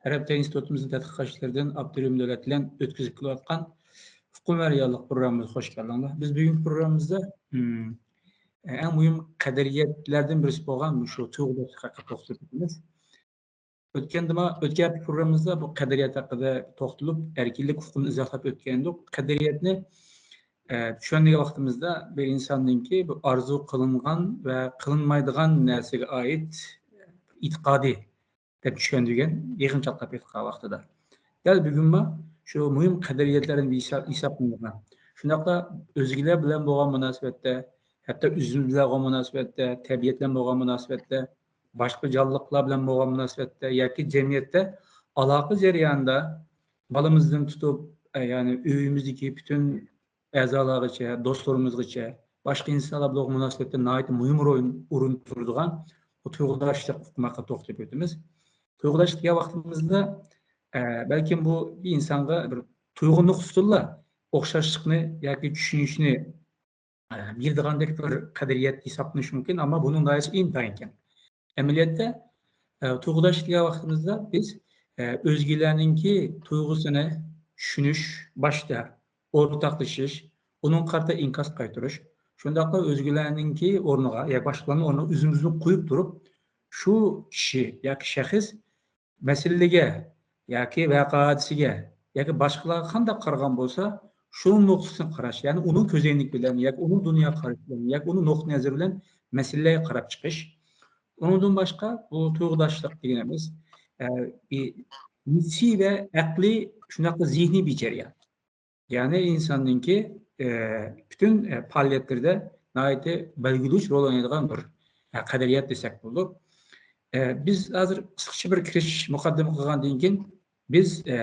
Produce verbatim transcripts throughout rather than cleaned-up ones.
ئەرەب تىل ئىنستىتۇتىمىزنىڭ تەتقىقاتچىلىرىدىن ئابدۇرېھىم دۆلەت بىلەن ئۆتكۈزۈپ كېلىۋاتقان ئۇقۇم ۋە رېئاللىق پروگراممىمىزغا خوش كەلدىڭلار. بىز بۈگۈنكى پروگراممىمىزدا، ئىم، ئەڭ مۇھىم قەدرىيەتلەردىن بىرسى بولغان مۇشۇ تۇيغۇداشلىق ھەققىدە توختىلىپ ئۆتىمىز. ئۆتكەندىمۇ، ئۆتكەن پروگراممىمىزدا بۇ قەدرىيەت ھەققىدە توختىلىپ، ئەركىنلىك ئۇقۇمىنى ئىزاھلاپ ئۆتكەنىدۇق. قەدرىيەتنى، ئە، چۈشەنگەن ۋاقتىمىزدا بىر ئىنساننىڭكى بۇ ئارزۇ قىلىنغان ۋە قىلىنمايدىغان نەرسىگە ئائىت ئېتىقادى دەپ چۈشەندۈرگەن يىغىن چاقلاپ ئېيتقان ۋاقتىدا. دەل بۈگۈنمۇ شۇ مۇھىم قەدرىيەتلەردىن ھېساب-، ھېسابلىنىدىغان، شۇنداقلا ئۆزگىلەر بىلەن بولغان مۇناسىۋەتتە، ھەتتا ئۆزىمىز بىلەن بولغان مۇناسىۋەتتە، تەبىئەت بىلەن بولغان مۇناسىۋەتتە، باشقا جانلىقلار بىلەن بولغان مۇناسىۋەتتە ياكى جەمئىيەتتە ئالاقە جەريانىدا بالىمىزدىن تۇتۇپ، ئە، يەنى ئۆيىمىزدىكى پۈتۈن ئەزالارغىچە، دوستلىرىمىزغىچە، باشقا ئىنسانلار بىلەن مۇناسىۋەتتە ناھايىتى مۇھىم رول ئورۇن تۇتىدىغان بۇ تۇيغۇداشلىق ئۇقۇمى ھەققىدە توختىلىپ ئۆتىمىز. تۇيغۇداشلىق دېگەن ۋاقتىمىزدا، ئە، بەلكىم بۇ بىر ئىنسانغا بىر تۇيغۇ نۇقتىسىدىنلا ئوخشاشلىقنى ياكى چۈشىنىشنى، ئە، بېرىدىغاندەك بىر قەدرىيەت ھېسابلىنىشى مۇمكىن، ئەمما بۇنىڭ دائىرىسى ئىنتايىن كەڭ. ئەمەلىيەتتە، ئە، تۇيغۇداشلىق دېگەن ۋاقتىمىزدا بىز، ئە، ئۆزگىلەرنىڭكى تۇيغۇسىنى چۈشىنىش، باشتا ئورتاقلىشىش، ئۇنىڭغا قارىتا ئىنكاس قايتۇرۇش، شۇنداقلا ئۆزگىلەرنىڭكى ئورنىغا ياكى باشقىلارنىڭ ئورنىغا ئۆزىمىزنى قويۇپ تۇرۇپ، شۇ كىشى ياكى شەخس مەسىلىگە ياكى ۋەقە ھادىسىگە ياكى باشقىلارغا قانداق قارىغان بولسا، شۇ نۇقتىسىدىن قاراش، يەنى ئۇنىڭ كۆزەينىكى بىلەن ياكى ئۇنىڭ دۇنيا قارىشى بىلەن ياكى ئۇنىڭ نۇقتىئى نەزىرى بىلەن مەسىلىلەرگە قاراپ چىقىش. ئۇنىڭدىن باشقا بۇ تۇيغۇداشلىق دېگىنىمىز، ئە، بىر ھېسسىي ۋە ئەقلىي، شۇنداقلا زېھنىي بىر جەريان. يەنى ئىنساننىڭكى، ئە، پۈتۈن، ئە، پائالىيەتلىرىدە ناھايىتى بەلگىلىگۈچ رول ئوينايدىغان بىر، ئە، قەدرىيەت دېسەك بولىدۇ. ئە، بىز ھازىر قىسقىچە بىر كىرىش مۇقەددىمە قىلغاندىن كېيىن، بىز، ئە،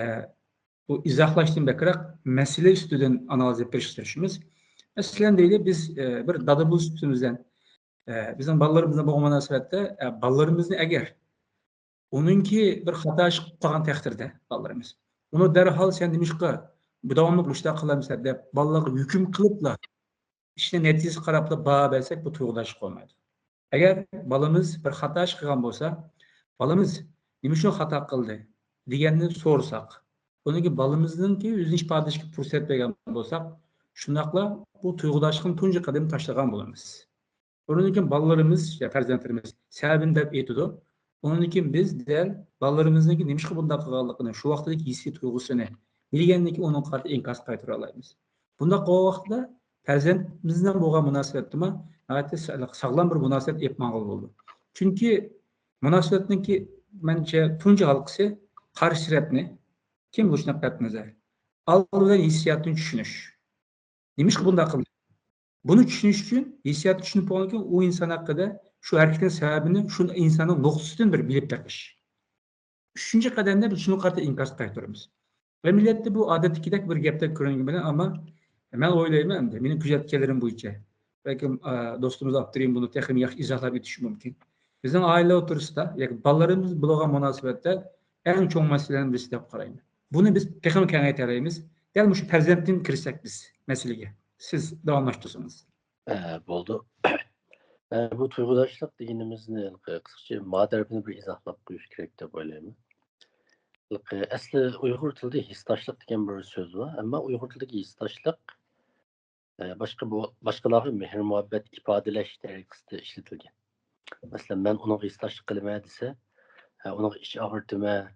بۇ ئىزاھلاشتىن بەكرەك مەسىلە ئۈستىدىن ئانالىز ئېلىپ بېرىشقا تىرىشىمىز. مەسىلەن دەيلى، بىز، ئە، بىر دادا بولۇش سۈپىتىمىزدىن، ئە، بىزنىڭ بالىلىرىمىز بىلەن بولغان مۇناسىۋەتتە، ئە، بالىلىرىمىزنى ئەگەر ئۇنىڭكى بىر خاتا ئىش قىلىپ قالغان تەقدىردە بالىلىرىمىز، ئۇنى دەرھال سەن نېمىشقا بۇ داۋاملىق مۇشۇنداق قىلامسەن دەپ بالىلارغا ھۆكۈم قىلىپلا، ئىشنى نەتىجىسىگە قاراپلا باھا بەرسەك، بۇ تۇيغۇداشلىق بولمايدۇ. ئەگەر بالىمىز بىر خاتا ئىش قىلغان بولسا، بالىمىز نېمە ئۈچۈن خاتا قىلدى دېگەننى سورىساق، ئۇنىڭكى بالىمىزنىڭكى ئۆزىنى ئىپادىلىشىگە پۇرسەت بەرگەن بولساق، شۇنداقلا بۇ تۇيغۇداشلىقنىڭ تۇنجى قەدىمىنى تاشلىغان بولىمىز. ئۇنىڭدىن كېيىن بالىلىرىمىز، يا پەرزەنتلىرىمىز سەۋەبىنى دەپ ئېيتىدۇ. ئۇنىڭدىن كېيىن بىز دەل بالىلىرىمىزنىڭكى نېمىشقا بۇنداق قىلغانلىقىنى، شۇ ۋاقىتتىكى ھېسسىي تۇيغۇسىنى بىلگەندىن كېيىن ئۇنىڭغا قارىتا ئىنكاس قايتۇرالايمىز. بۇنداق بولغان ۋاقىتتا پەرزەنتىمىزنىڭ بولغان مۇناسىۋەتتىمۇ ناھايىتى سا-، ساغلام بىر مۇناسىۋەت ئېلىپ ماڭغىلى بولىدۇ. چۈنكى مۇناسىۋەتنىڭكى، مەنچە، تۇنجى ھالقىسى قارشى تەرەپنى، كىم بولۇشىنى قەتئىينەزەر، ئالدى بىلەن ھېسسىياتنى چۈشىنىش. نېمىشقا بۇنداق قىلدى؟ بۇنى چۈشىنىش ئۈچۈن ھېسسىياتنى چۈشىنىپ بولغاندىن كېيىن ئۇ ئىنسان ھەققىدە شۇ ھەرىكىتىنىڭ سەۋەبىنى شۇ ئىنساننىڭ نۇقتىسىدىن بىر بىلىپ بېقىش. ئۈچىنچى قەدەمدە بىز شۇنىڭغا قارىتا ئىنكاس قايتۇرىمىز. ئەمەلىيەتتە بۇ ئادەتتىكىدەك بىر گەپتەك كۆرۈنگىنى بىلەن، ئەمما مەن ئويلايمەن ئەمدى، مېنىڭ كۆزەتكەنلىرىم بويىچە، بەلكىم، ئا، دوستىمىز ئابدۇرېھىم بۇنى تېخىمۇ ياخشى ئىزاھلاپ ئۆتۈشى مۇمكىن. بىزنىڭ ئائىلە ئوتتۇرىسىدا ياكى بالىلىرىمىز بىلەن بولغان مۇناسىۋەتتە ئەڭ چوڭ مەسىلىنىڭ بىرسى دەپ قارايمەن. بۇنى بىز تېخىمۇ كېڭەيتەلەيمىز. دەل مۇشۇ پەرزەنتتىن كىرسەك بىز مەسىلىگە. سىز داۋاملاشتۇرسىڭىز. ئە، بولىدۇ. ئە، بۇ تۇيغۇداشلىق دېگىنىمىزنى قىسقىچە ما تەرىپىنى بىر ئىزاھلاپ قويۇش كېرەك دەپ ئويلايمەن. ئەسلى ئۇيغۇر تىلىدا ھېسداشلىق دېگەن بىر سۆز بار. ئەمما ئۇيغۇر تىلىدىكى ھېسداشلىق، ئە، باشقا بۇ، باشقىلارغا مېھىر-مۇھەببەت ئىپادىلەش تەرىقىسىدە ئىشلىتىلگەن. مەسىلەن، مەن ئۇنىڭغا ھېسداشلىق قىلىمەن دېسە، ئە، ئۇنىڭغا ئىچ ئاغرىتىمەن،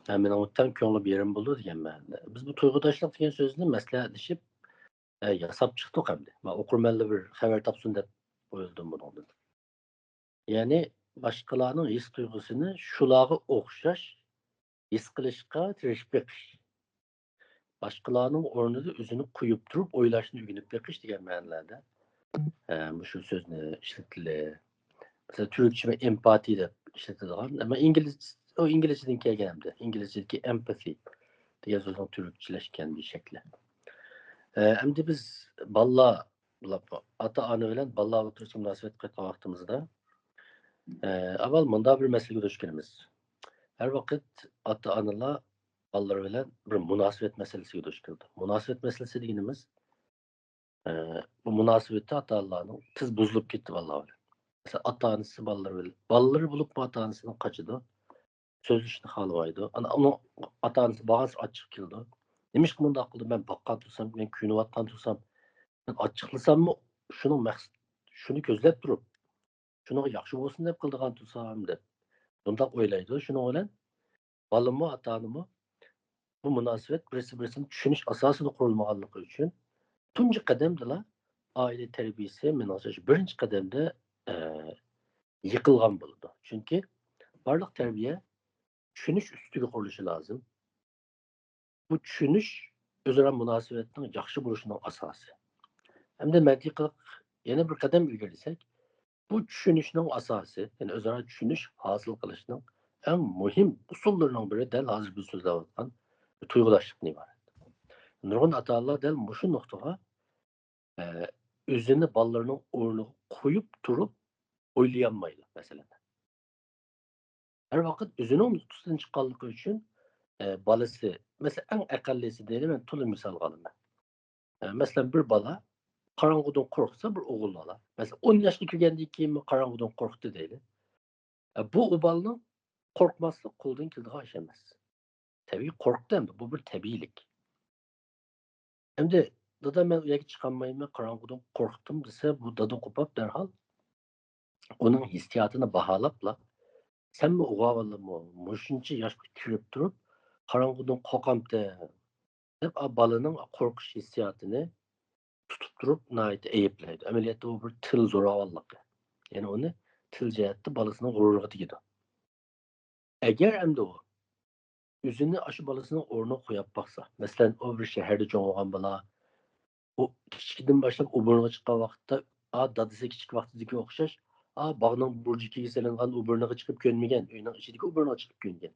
ئە، مېنىڭ تەڭ كۆڭلۈم يېرىم بولىدۇ دېگەن مەنىدە. بىز بۇ تۇيغۇداشلىق دېگەن سۆزنى مەسلىھەتلىشىپ، ئە، ياساپ چىقتۇق ئەمدى. مەن ئوقۇرمەنلەر بىر خەۋەر تاپسۇن دەپ ئويلىدىم بۇنىڭدىن. يەنى باشقىلارنىڭ ھېس-تۇيغۇسىنى شۇلارغا ئوخشاش ھېس قىلىشقا تىرىشىپ بېقىش. باشقىلارنىڭ ئورنىدا ئۆزىنى قويۇپ تۇرۇپ ئويلاشنى ئۆگىنىپ بېقىش دېگەن مەنىلەردە، ئە، مۇشۇ سۆزنى ئىشلىتىلدى. مەسىلەن، تۈركچە ئېمپاتى دەپ ئىشلىتىدىغان، ئەمما ئىنگلىز-، ئۇ ئىنگلىزچىدىن كەلگەن ئەمدى. ئىنگلىزچىدىكى empathy دېگەن سۆزنىڭ تۈركچىلەشكەن بىر شەكلى. ئە، ئەمدى بىز بالىلار، ئاتا-ئانا بىلەن بالىلار ئوتتۇرىسىدا مۇناسىۋەت قىلىۋاتقان ۋاقتىمىزدا، ئە، ئاۋۋال مۇنداق بىر مەسىلىگە دۇچ كېلىمىز. ھەر ۋاقىت ئاتا-ئانىلار بالىلىرى بىلەن بىر مۇناسىۋەت مەسىلىسىگە دۇچ كېلىدۇ. مۇناسىۋەت مەسىلىسى دېگىنىمىز، ئە، بۇ مۇناسىۋىتى ئاتا-ئانىلارنىڭ تېز بۇزۇلۇپ كېتىدۇ بالىلار بىلەن. مەسىلەن، ئاتا-ئانىسى بالىلىرى بىلەن، بالىلىرى بولۇپمۇ ئاتا-ئانىسىدىن قاچىدۇ. سۆزلىشىشنى خالىمايدۇ. ئانا ئۇنىڭ ئاتا-ئانىسى بارغانسېرى ئاچچىقى كېلىدۇ. نېمىشقا مۇنداق قىلدى؟ مەن باققان تۇرسام، مەن كۆيۈنۈۋاتقان تۇرسام، مەن ئاچچىقلىساممۇ شۇنىڭ مەقسىتى، شۇنى كۆزلەپ تۇرۇپ، شۇنىڭغا ياخشى بولسۇن دەپ قىلىدىغان تۇرسام دەپ بۇنداق ئويلايدۇ. شۇنىڭ بىلەن بالىمۇ، ئاتا-ئانىمۇ بۇ مۇناسىۋەت بىرسى-بىرسىنى چۈشىنىش ئاساسىدا قۇرۇلمىغانلىقى ئۈچۈن تۇنجى قەدەمدىلا ئائىلە تەربىيەسى، مېنىڭچە، شۇ بىرىنچى قەدەمدە، ئە، يىقىلغان بولىدۇ. چۈنكى بارلىق تەربىيە چۈشىنىش ئۈستىگە قۇرۇلۇشى لازىم. بۇ چۈشىنىش ئۆزئارا مۇناسىۋەتنىڭ ياخشى بولۇشىنىڭ ئاساسى. ئەمدى مەنتىقلىق يەنە بىر قەدەم ئىلگىرىلىسەك، بۇ چۈشىنىشنىڭ ئاساسى، يەنى ئۆزئارا چۈشىنىش ھاسىل قىلىشنىڭ ئەڭ مۇھىم ئۇسۇللىرىنىڭ بىرى دەل ھازىر بىز سۆزلەۋاتقان تۇيغۇداشلىقتىن ئىبارەت. نۇرغۇن ئاتا-ئانىلار دەل مۇشۇ نۇقتىغا، ئە، ئۆزىنى بالىلىرىنىڭ ئورنىغا قويۇپ تۇرۇپ ئويلىيالمايدۇ، مەسىلەن. ھەر ۋاقىت ئۆزىنىڭ نۇقتىسىدىن چىققانلىقى ئۈچۈن، ئە، بالىسى، مەسىلەن، ئەڭ ئەقەللىسى دەيلى، مەن تولا مىسالغا ئالىمەن. ئە، مەسىلەن، بىر بالا قاراڭغۇدىن قورقسا، بىر ئوغۇل بالا. مەسىلەن، ئون ياشقا كىرگەندىن كېيىنمۇ قاراڭغۇدىن قورقتى دەيلى. ئە، بۇ ئۇ بالىنىڭ قورقماسلىق قولىدىن كېلىدىغان ئىش ئەمەس. تەبىئىي قورقتى ئەمدى، بۇ بىر تەبىئىيلىك. ئەمدى، «دادا، مەن ئۇ يەرگە چىقالمايمەن، قاراڭغۇدىن قورقتۇم» دېسە، بۇ دادا قوپاپ دەرھال ئۇنىڭ ھېسسىياتىنى باھالاپلا، «سەنمۇ ئۇ بالىمۇ مۇشۇنچە ياشقا كىرىپ تۇرۇپ، قاراڭغۇدىن قورقامتىڭ؟» دەپ، ئا، بالىنىڭ قورقۇش ھېسسىياتىنى تۇتۇپ تۇرۇپ ناھايىتى ئەيىبلەيدۇ. ئەمەلىيەتتە بۇ بىر تىل زوراۋانلىقى. يەنى ئۇنى تىل جەھەتتە بالىسىنىڭ غۇرۇرىغا تېگىدۇ. ئەگەر ئەمدى ئۇ ئۆزىنى ئاشۇ بالىسىنىڭ ئورنىغا قويۇپ باقسا، مەسىلەن، ئۇ بىر شەھەردە چوڭ بولغان بالا، ئۇ كىچىكىدىن باشلاپ ئوبورنىغا چىققان ۋاقىتتا، ئا، دادىسى كىچىك ۋاقتىدىكى ئوخشاش، ئا، باغنىڭ بۇرجىكىگە سېلىنغان ئوبورنىغا چىقىپ كۆنمىگەن، ئۆينىڭ ئىچىدىكى ئوبورنىغا چىقىپ كۆنگەن.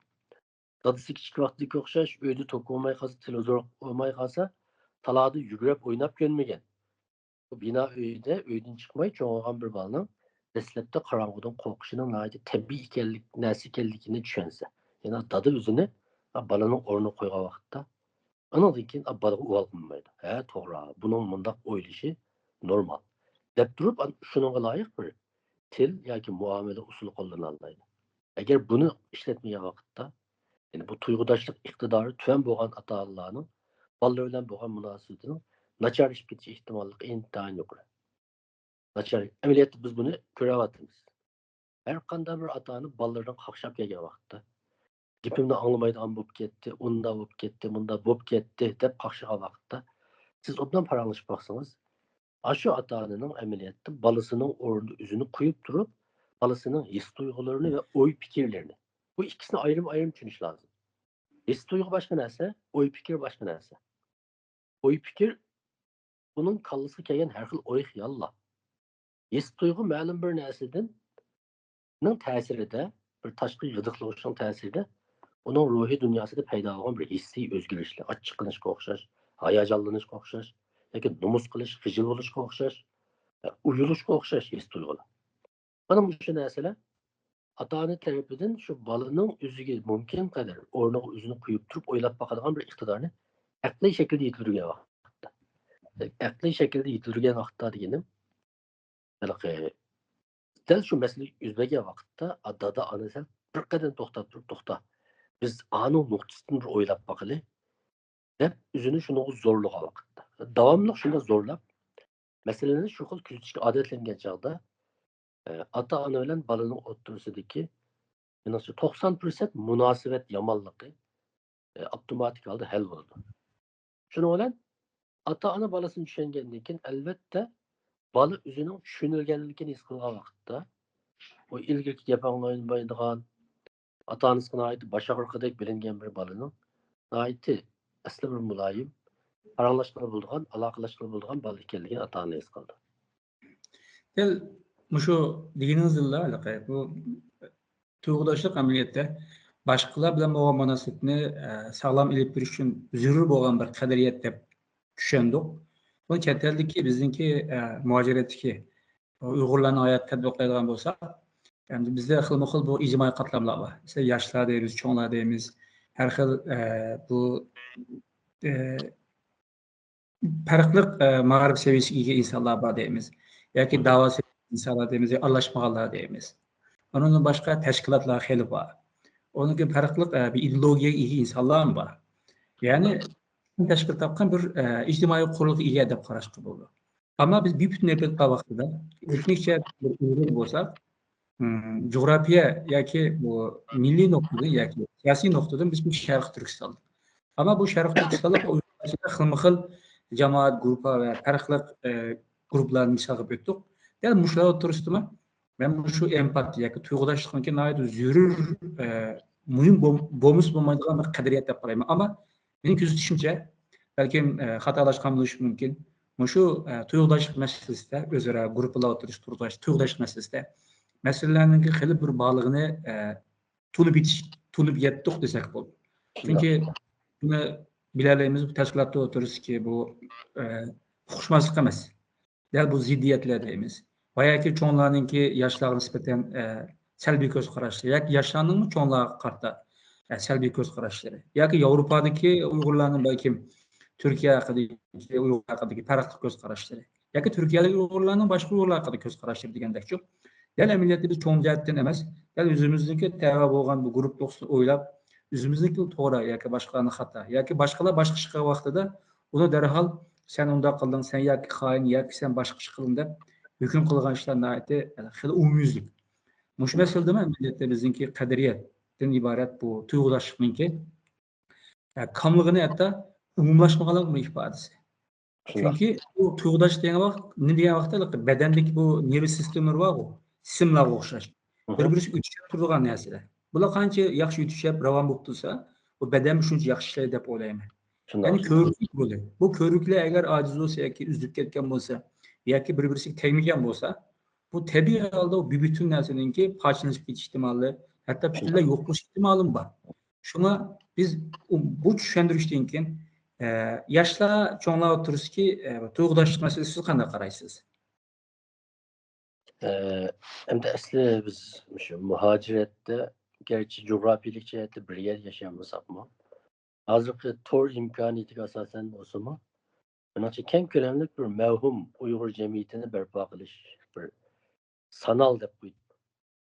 دادىسى كىچىك ۋاقتىدىكى ئوخشاش ئۆيدە توك بولماي قالسا، تېلېۋىزور بولماي قالسا، تالادا يۈگۈرۈپ ئويناپ كۆنمىگەن. بۇ بىنا ئۆيدە، ئۆيدىن چىقماي چوڭ بولغان بىر بالىنىڭ دەسلەپتە قاراڭغۇدىن قورقۇشىنىڭ ناھايىتى تەبىئىي ئىكەنلىك، نەرسە ئىكەنلىكىنى چۈشەنسە، يەنى دادا ئۆزىنى، ئا، بالىنىڭ ئورنىغا قويغان ۋاقىتتا، ئۇنىڭدىن كېيىن، ئا، بالىغا ئۇۋال قىلمايدۇ. ھە، توغرا، بۇنىڭ مۇنداق ئويلىشى نورمال، دەپ تۇرۇپ، ئا، شۇنىڭغا لايىق بىر تىل ياكى مۇئامىلە ئۇسۇلى قوللىنالايدۇ. ئەگەر بۇنى ئىشلەتمىگەن ۋاقىتتا، يەنى بۇ تۇيغۇداشلىق ئىقتىدارى تۆۋەن بولغان ئاتا-ئانىلارنىڭ بالىلىرى بىلەن بولغان مۇناسىۋىتىنىڭ ناچارلىشىپ كېتىش ئېھتىماللىقى ئىنتايىن يۇقىرى. ناچار، ئەمەلىيەتتە بىز بۇنى كۆرۈۋاتىمىز. ھەر قانداق بىر ئاتا-ئانا بالىلىرىنى قاقشاپ كەلگەن ۋاقىتتا، «گېپىمنى ئاڭلىمايدىغان بولۇپ كەتتى، ئۇنداق بولۇپ كەتتى، مۇنداق بولۇپ كەتتى» دەپ قاقشىغان ۋاقىتتا، سىز ئوبدان پاراڭلىشىپ باقسىڭىز، ئاشۇ ئاتا-ئانىنىڭ ئەمەلىيەتتە بالىسىنىڭ ئورنىدا ئۆزىنى قويۇپ تۇرۇپ، بالىسىنىڭ ھېس-تۇيغۇلىرىنى ۋە ئوي-پىكىرلىرىنى، بۇ ئىككىسىنى ئايرىم-ئايرىم چۈشىنىش لازىم. ھېس-تۇيغۇ باشقا نەرسە، ئوي-پىكىر باشقا نەرسە. ئوي-پىكىر ئۇنىڭ كاللىسىغا كەلگەن ھەر خىل ئوي-خىياللار. ھېس-تۇيغۇ مەلۇم بىر نەرسىدىن، نىڭ تەسىرىدە، بىر تاشقى غىدىقلىغۇچنىڭ تەسىرىدە ئۇنىڭ روھىي دۇنياسىدا پەيدا بولغان بىر ھېسسىي ئۆزگىرىشلەر، ئاچچىقلىنىشقا ئوخشاش، ھاياجانلىنىشقا ئوخشاش ياكى نومۇس قىلىش، خىجىل بولۇشقا ئوخشاش، ئۇيىلىشقا ئوخشاش ھېس-تۇيغۇلار. مانا مۇشۇ نەرسىلەر ئاتا-ئانا تەرىپىدىن شۇ بالىنىڭ ئۆزىگە مۇمكىن قەدەر ئورنىغا ئۆزىنى قويۇپ تۇرۇپ ئويلاپ باقىدىغان بىر ئىقتىدارنى ئەقلىي شەكىلدە يېتىلدۈرگەن ۋاقىتتا. ئەقلىي شەكىلدە يېتىلدۈرگەن ۋاقىتتا دېگىنىم، ھېلىقى دەل شۇ مەسىلە يۈز بەرگەن ۋاقىتتا، ئا، دادا، ئانا سەل بىر قەدەم توختاپ تۇرۇپ، «توختا، بىز ئانىڭ نۇقتىسىدىن بىر ئويلاپ باقىلى» دەپ، ئۆزىنى شۇنىڭغا زورلىغان ۋاقىتتا، داۋاملىق شۇنداق زورلاپ، مەسىلىنى شۇ خىل كۆزىتىشكە ئادەتلەنگەن چاغدا، ئە، ئاتا-ئانا بىلەن بالىنىڭ ئوتتۇرىسىدىكى، مېنىڭچە، توقسان پىرسەنت مۇناسىۋەت يامانلىقى، ئە، ئاپتوماتىك ھالدا ھەل بولىدۇ. شۇنىڭ بىلەن ئاتا-ئانا بالىسىنى چۈشەنگەندىن كېيىن، ئەلۋەتتە، بالا ئۆزىنىڭ چۈشىنىلگەنلىكىنى ھېس قىلغان ۋاقىتتا، ئۇ ئىلگىرىكى گەپ ئاڭلىمايدىغان، ئاتا-ئانىسىغا ناھايىتى باش ئاغرىقىدەك بىلىنگەن بىر بالىنىڭ ناھايىتى ئەسلى بىر مۇلايىم، پاراڭلاشقىلى بولىدىغان، ئالاقىلەشكىلى بولىدىغان بالا ئىكەنلىكىنى ئاتا-ئانا ھېس قىلىدۇ. دەل مۇشۇ دېگىنىڭىزدىنلا ھېلىقى بۇ تۇيغۇداشلىق ئەمەلىيەتتە باشقىلار بىلەن بولغان مۇناسىۋەتنى، ئە، ساغلام ئېلىپ بېرىش ئۈچۈن زۆرۈر بولغان بىر قەدرىيەت دەپ چۈشەندۇق. بۇ چەت ئەلدىكى، بىزنىڭكى، ئە، مۇھاجىرەتتىكى ئۇيغۇرلارنىڭ ھاياتىدا تەتبىقلايدىغان بولساق، ئەمدى بىزدە خىلمۇ خىل بۇ ئىجتىمائىي قاتلاملار بار. مەسىلەن، ياشلار دەيمىز، چوڭلار دەيمىز، ھەر خىل، ئە، بۇ، ئە، پەرقلىق، ئە، مائارىپ سەۋىيەسىگە ئىگە ئىنسانلار بار دەيمىز. ياكى داۋا سەۋىيەسىدىكى ئىنسانلار دەيمىز، يا ئارىلاشمىغانلار دەيمىز. ئۇنىڭدىن باشقا تەشكىلاتلار خېلى بار. ئۇنىڭكى پەرقلىق، ئە، بىر ئىدېئولوگىيەگە ئىگە ئىنسانلارمۇ بار. يەنى تەشكىل تاپقان بىر، ئە، ئىجتىمائىي قۇرۇلغا ئىگە دەپ قاراشقا بولىدۇ. ئەمما بىز بىپۈتۈن ئېلىپ ئېيتقان ۋاقتىدا، ئېتنىك جەھەتتىن بىر ئۇيغۇر بولساق، ئىم، جۇغراپىيە ياكى بۇ مىللىي نۇقتىدىن ياكى سىياسىي نۇقتىدىن بىز بۇ شەرقىي تۈركىستانلىق. ئەمما بۇ شەرقىي تۈركىستانلىق ئۇيغۇرلار ئىچىدە خىلمۇ خىل جامائەت، گۇرۇپپا ۋە پەرقلىق، ئە، گۇرۇپپىلارنى مىسالغا ئۆتتۇق. دەل مۇشۇلار ئوتتۇرىسىدىمۇ مەن مۇشۇ ئېمپاتىيە ياكى تۇيغۇداشلىقنىڭكى ناھايىتى زۆرۈر، ئە، مۇھىم بول-، بولمىسا بولمايدىغان بىر قەدرىيەت دەپ قارايمەن. ئەمما مېنىڭ كۆزىتىشىمچە، بەلكىم، ئە، خاتالاشقان بولۇشۇم مۇمكىن. مۇشۇ، ئە، تۇيغۇداشلىق مەسىلىسىدە، ئۆزئارا گۇرۇپپىلار ئوتتۇرىسىدا تۇرغۇداش-، تۇيغۇداشلىق مەسىلىسىدە مەسىلىلەرنىڭكى خېلى بىر بارلىقىنى، ئە، تونۇپ يېتىش-، تونۇپ يەتتۇق دېسەك بولىدۇ. شۇنداق. چۈنكى بۇنى بىلەلەيمىز، بۇ تەشكىلات ئوتتۇرىسىدىكى بۇ، ئە، ئۇقۇشماسلىق ئەمەس. دەل بۇ زىددىيەتلەر دەيمىز. ۋە ياكى چوڭلارنىڭكى ياشلارغا نىسبەتەن، ئە، سەلبىي كۆز قاراشلىرى ياكى ياشلارنىڭمۇ چوڭلارغا قارىتا، ئە، سەلبىي كۆز قاراشلىرى ياكى ياۋروپادىكى ئۇيغۇرلارنىڭ بەلكىم تۈركىيە ھەققىدىكى، ئۇيغۇر ھەققىدىكى پەرقلىق كۆز قاراشلىرى ياكى تۈركىيەدىكى ئۇيغۇرلارنىڭ باشقا ئۇيغۇرلار ھەققىدىكى كۆز قاراشلىرى دېگەندەكچۇ. دەل ئەمەلىيەتتە بىز چوڭ جەھەتتىن ئەمەس، دەل ئۆزىمىزنىڭكى تەۋە بولغان بۇ گۇرۇپپا توغرىسىدا ئويلاپ، ئۆزىمىزنىڭكى توغرا ياكى باشقىلارنى خاتا ياكى باشقىلار باشقا ئىش قىلغان ۋاقتىدا ئۇنى دەرھال سەن ئۇنداق قىلدىڭ، سەن ياكى خائىن ياكى سەن باشقا ئىش قىلدىڭ دەپ ھۆكۈم قىلغان ئىشلار ناھايىتى خېلى ئومۇميۈزلۈك. مۇشۇ مەسىلىدىمۇ ئەمەلىيەتتە بىزنىڭكى قەدرىيەتتىن ئىبارەت بۇ تۇيغۇداشلىقنىڭكى، ئە، كاملىقىنى ھەتتا ئومۇملاشمىغانلىقىنىڭ ئىپادىسى. شۇنداق. چۈنكى بۇ تۇيغۇداش دېگەن ۋاقىت، نېمە دېگەن ۋاقىتتا بەدەندىكى بۇ نېرۋا سىستېمىلىرى بارغۇ، سىملارغا ئوخشاش. مھم. بىر-بىرسىگە ئۆتۈشۈپ تۇرىدىغان نەرسىلەر. بۇلار قانچە ياخشى ئۆتۈشۈپ، راۋان بولۇپ تۇرسا، بۇ بەدەنمۇ شۇنچە ياخشى ئىشلەيدۇ دەپ ئويلايمەن. شۇنداق. يەنى كۆۋرۈكلۈك بولدى. بۇ كۆۋرۈكلەر ئەگەر ئاجىز بولسا ياكى ئۈزۈلۈپ كەتكەن بولسا، ياكى بىر-بىرسىگە تەگمىگەن بولسا، بۇ تەبىئىي ھالدا بۇ بىر پۈتۈن نەرسىنىڭكى پارچىلىنىپ كېتىش ئېھتىمالى، ھەتتا پۈتۈنلەي شۇنداق. يوق بولۇش ئېھتىمالىمۇ بار. شۇڭا بىز ئۇ، بۇ چۈشەندۈرۈشتىن كېيىن، ئە، ياشلار، چوڭلار ئوتتۇرىسىدىكى، ئە، تۇيغۇداشلىق مەسىلىسىگە سىز قانداق قارايسىز؟ ئە، ئەمدى ئەسلى بىز مۇشۇ مۇھاجىرەتتە، گەرچە جۇغراپىيەلىك جەھەتتە بىر يەردە ياشىيالمىساقمۇ، ھازىرقى تور ئىمكانىيىتىگە ئاساسەن بولسىمۇ، مېنىڭچە كەڭ كۆلەملىك بىر مەۋھۇم ئۇيغۇر جەمئىيىتىنى بەرپا قىلىش، بىر سانال دەپ قويدۇم.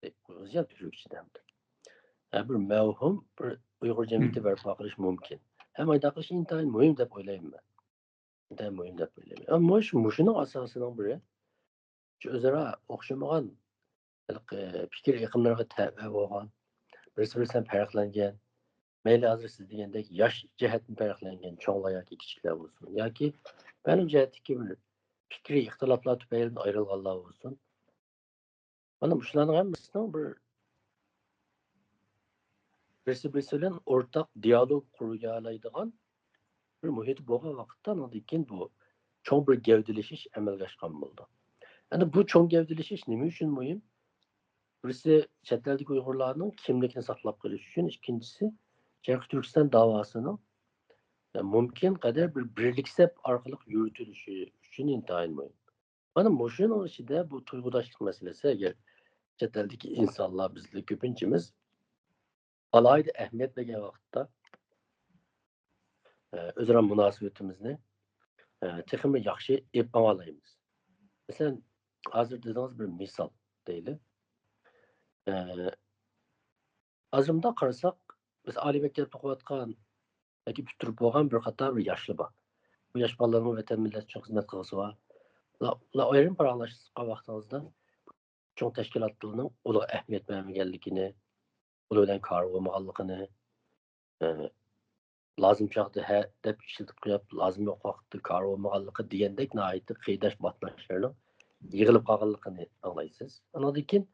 دەپ قويغۇزيان تۈركچىدە ھەمدە. ھە، بىر مەۋھۇم بىر ئۇيغۇر جەمئىيىتى مم. بەرپا قىلىش مۇمكىن. ھەم ئايدا قىلىش ئىنتايىن مۇھىم دەپ ئويلايمەن مەن. ئىنتايىن مۇھىم دەپ ئويلايمەن. ئەمما مۇش-، مۇشۇنىڭ ئاساسىنىڭ بىرى، شۇ ئۆزئارا ئوخشىمىغان ھېلىقى پىكىر ئېقىملىرىغا تەۋە بولغان، بىرسى بىرسىدىن پەرقلەنگەن، مەيلى ھازىر سىز دېگەندەك ياش جەھەتتىن پەرقلەنگەن چوڭلار ياكى كىچىكلەر بولسۇن، ياكى مەلۇم جەھەتتىكى بىر پىكرىي ئىختىلاپلار تۈپەيلىدىن ئايرىلغانلار بولسۇن. مانا مۇشۇلارنىڭ ھەممىسىنىڭ بىر، بىرسى بىرسى بىلەن ئورتاق دىيالوگ قۇرۇيالايدىغان بىر مۇھىت بولغان ۋاقىتتا، ئاندىن كېيىن بۇ چوڭ بىر گەۋدىلىشىش ئەمەلگە ئاشقان بولىدۇ. ئەنە بۇ چوڭ گەۋدىلىشىش نېمە ئۈچۈن مۇھىم؟ بىرسى، چەت ئەلدىكى ئۇيغۇرلارنىڭ كىملىكىنى ساقلاپ قېلىش ئۈچۈن، ئىككىنچىسى، شەرقىي تۈركىستان داۋاسىنىڭ مۇمكىن قەدەر بىر بىرلىك سەپ ئارقىلىق يۈرۈتۈلۈشى ئۈچۈن ئىنتايىن مۇھىم. مانا مۇشۇنىڭ ئىچىدە بۇ تۇيغۇداشلىق مەسىلىسى، ئەگەر چەت ئەلدىكى ئىنسانلار، بىزدە كۆپىنچىمىز ئالاھىدە ئەھمىيەت بەرگەن ۋاقىتتا، ئە، ئۆزئارا مۇناسىۋىتىمىزنى، ئە، تېخىمۇ ياخشى ئېلىپ ماڭالايمىز. مەسىلەن، ھازىر دېدىڭىز بىر مىسال دەيلى. ئە، ھازىر مۇنداق قارىساق، بىز ئالىي مەكتەپتە ئوقۇۋاتقان ياكى پۈتتۈرۈپ بولغان بىر قاتار بىر ياشلار بار. بۇ ياش بالىلارنىڭ ۋەتەن مىللەت ئۈچۈن خىزمەت قىلغۇسى بار. ئۇلار، ئۇلار ئايرىم پاراڭلاشقان ۋاقتىڭىزدا چوڭ تەشكىلاتلارنىڭ ئۇلارغا ئەھمىيەت بەرمىگەنلىكىنى، ئۇلار بىلەن كارى بولمىغانلىقىنى، ئە، لازىم چاغدا ھە دەپ ئىشلىتىپ قويۇپ، لازىم يوق ۋاقىتتا كارى بولمىغانلىقى دېگەندەك ناھايىتى قېرىنداش باتناشلىرىنىڭ يىغىلىپ قالغانلىقىنى ئاڭلايسىز. ئاندىن كېيىن،